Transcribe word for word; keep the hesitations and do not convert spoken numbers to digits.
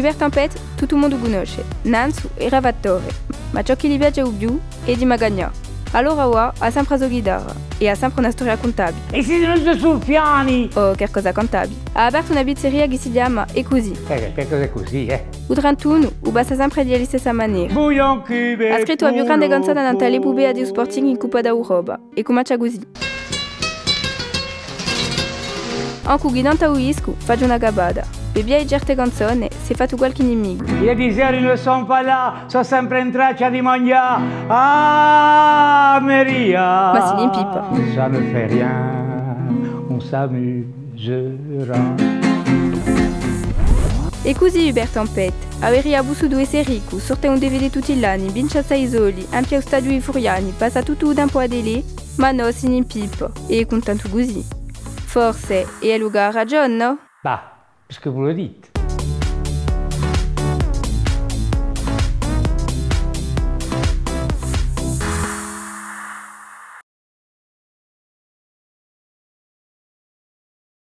Hubert Tempête, tuttu u mondu u cunnosce. Nanzu era fattore, ma ciò chì li piace u più hè di magagnà. Allora avà hà sempre a so ghitarra è hà sempre una storia à cuntavvi. Et si nous étions fiani? O qualcosa à cuntavvi. Hà apertu una pizzeria chì si chjama È cusì. Eh, per cos'è così, eh? U trentunu u passa sempre di a listessa manera. Bouillon cube. Hà scrittu a più grande canzona nant'à l'epupea di u Sporting in Cuppa d'Europa. È cumencia cusì. Ancu chì nant'à u discu facciu una cappata. Per via di certe canzone s'hè fattu qualchì nimicu. Il y a des heures, ils ne sont pas là, sò sempre in traccia di manghjà. Ah, Maria! Ma si n'impippa. Ça ne fait rien, on s'amusera. È cusì Hubert Tempête averia pussutu esse riccu, sorte un D V D tutti l'anni, vince assai soldi, empie u stadiu di Furiani, passa tuttu u tempu à a tele, ma nò, si n'impippa, è hè cuntentu cusì. Forse hè ellu chì hà ragiò, nò? Bah, puisque vous le dites.